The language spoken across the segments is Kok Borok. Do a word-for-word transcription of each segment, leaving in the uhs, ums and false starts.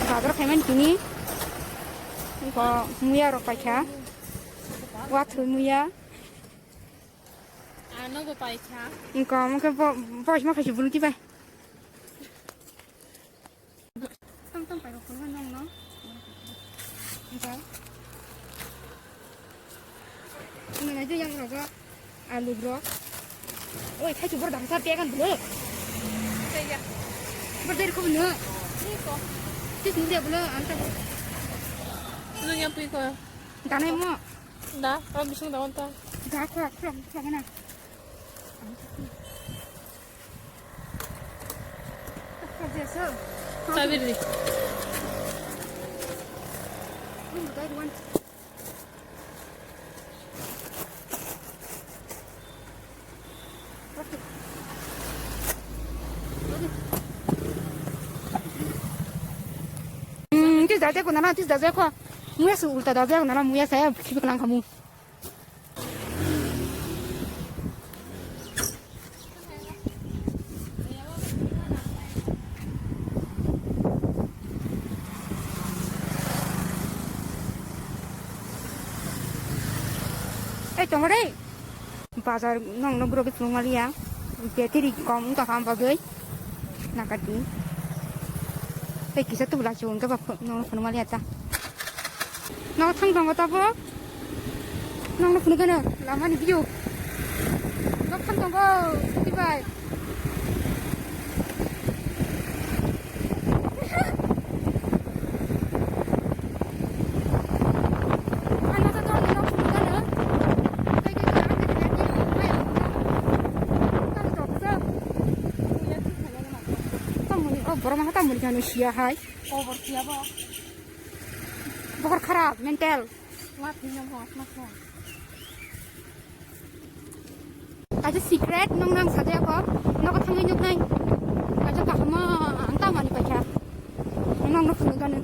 Bazar khaimani tini. Ko muya rok paikha. Wathwi muya. Ano bo paikha. Ko mungke bo, bo ma khaisi bulu tibai. Tang tang pairok phunukha nongno. Wngkha. Nang nai yang rogo. Alu bro. Oi, thaichu bro dangsa pegan bro. Taiya. Bro deri ko bno. Ni ko. Tis ni dia bro anta. Nang yang pui ko. Danai mo. Da, ang bising da onta. Da khulak khulak khulak na. Sabir di. Hmm, tis da jai ko nana, tis da jai ko. Muya su ulta da jai ko nana, muya saya khibi kalang kamu. Ei, tongo dei. Bazar nong no borok phunuk maliya. Battery kom wngkha kha bagwi. Nakati. Tei kisa tubula chwng khe ba pho-, nong phunuk maliya ta. Nok thang tongo tabuk. Nong no phunuk gano lama ni view. Nok thang tongo scooty bai. Tamoni, oh, borok ma tamoni kanu siya hai. Kobor siya bo. Bokor kharap, mental. Kaisa secret nung nang sa de kok, nogo thangwi nuknai. Kaisa kaham ang tamani paikha. Nung nang no phunuk gano.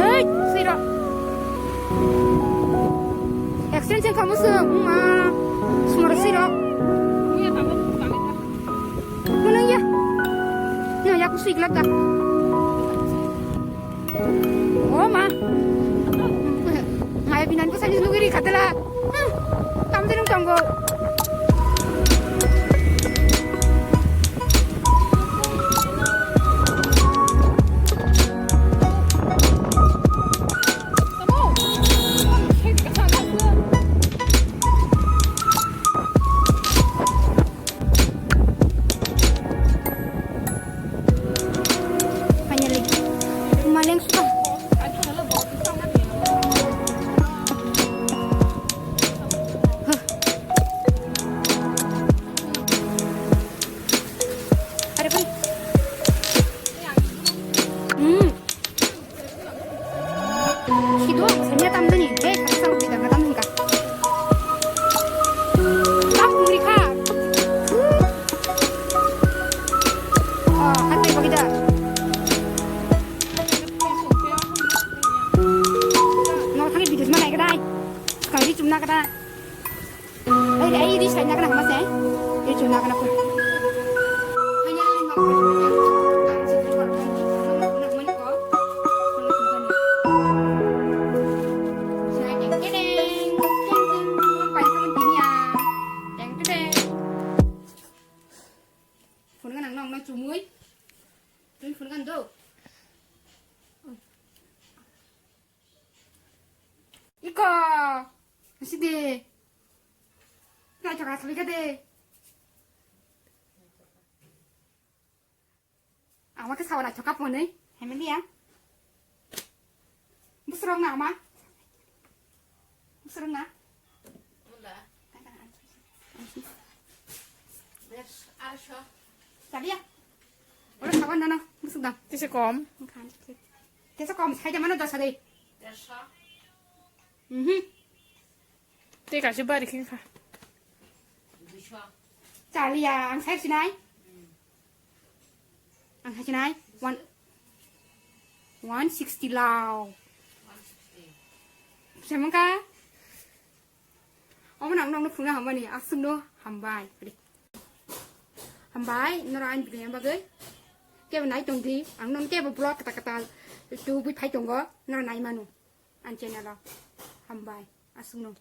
Hei, siro. Accident jeng kamu se, ma, sumar siro. Mana ya? Ya, ya, aku sih gelap dah. Oh, ma. Maya binan ko sani nugiri katela. Tam dinung tonggo. Finally, maleng suka. Huh. Are bhai. Hmm. Sido, sanya tam dani, eh, kata sama tidak matam hingka. Tam muri kha. Oh, kata bagida. No, kami video mana kedai? Kami cuma kedai. Ai, ai, di sai na kana hamase. Di chuna kana pun. Phone ka nang. Sidi. Naithoka sabi kade. Ama ke sawa naithoka pone. Hemeli ya. Busrong na ama. Busrong na. Munda. Des, arso. Sabi ya. Ora sawa nana. Busuk dam. Tise kom. Tise kom. Sai jamano dosa de. Derso. Mhm. Tei kaisa bari khe kha. Duiso. Chaliya, ang sai sinai. Ang sai sinai. One, one sixty lao. One sixty. Semangka. Omo nang nong phunga hamani, asumno hambai. Hambai, nora ang bini bagwi. Kebo nai tong di, ang non kebo vlog kata kata tu bui phai tongo, nora nai manu. Ang channel o. Hambai, asumno.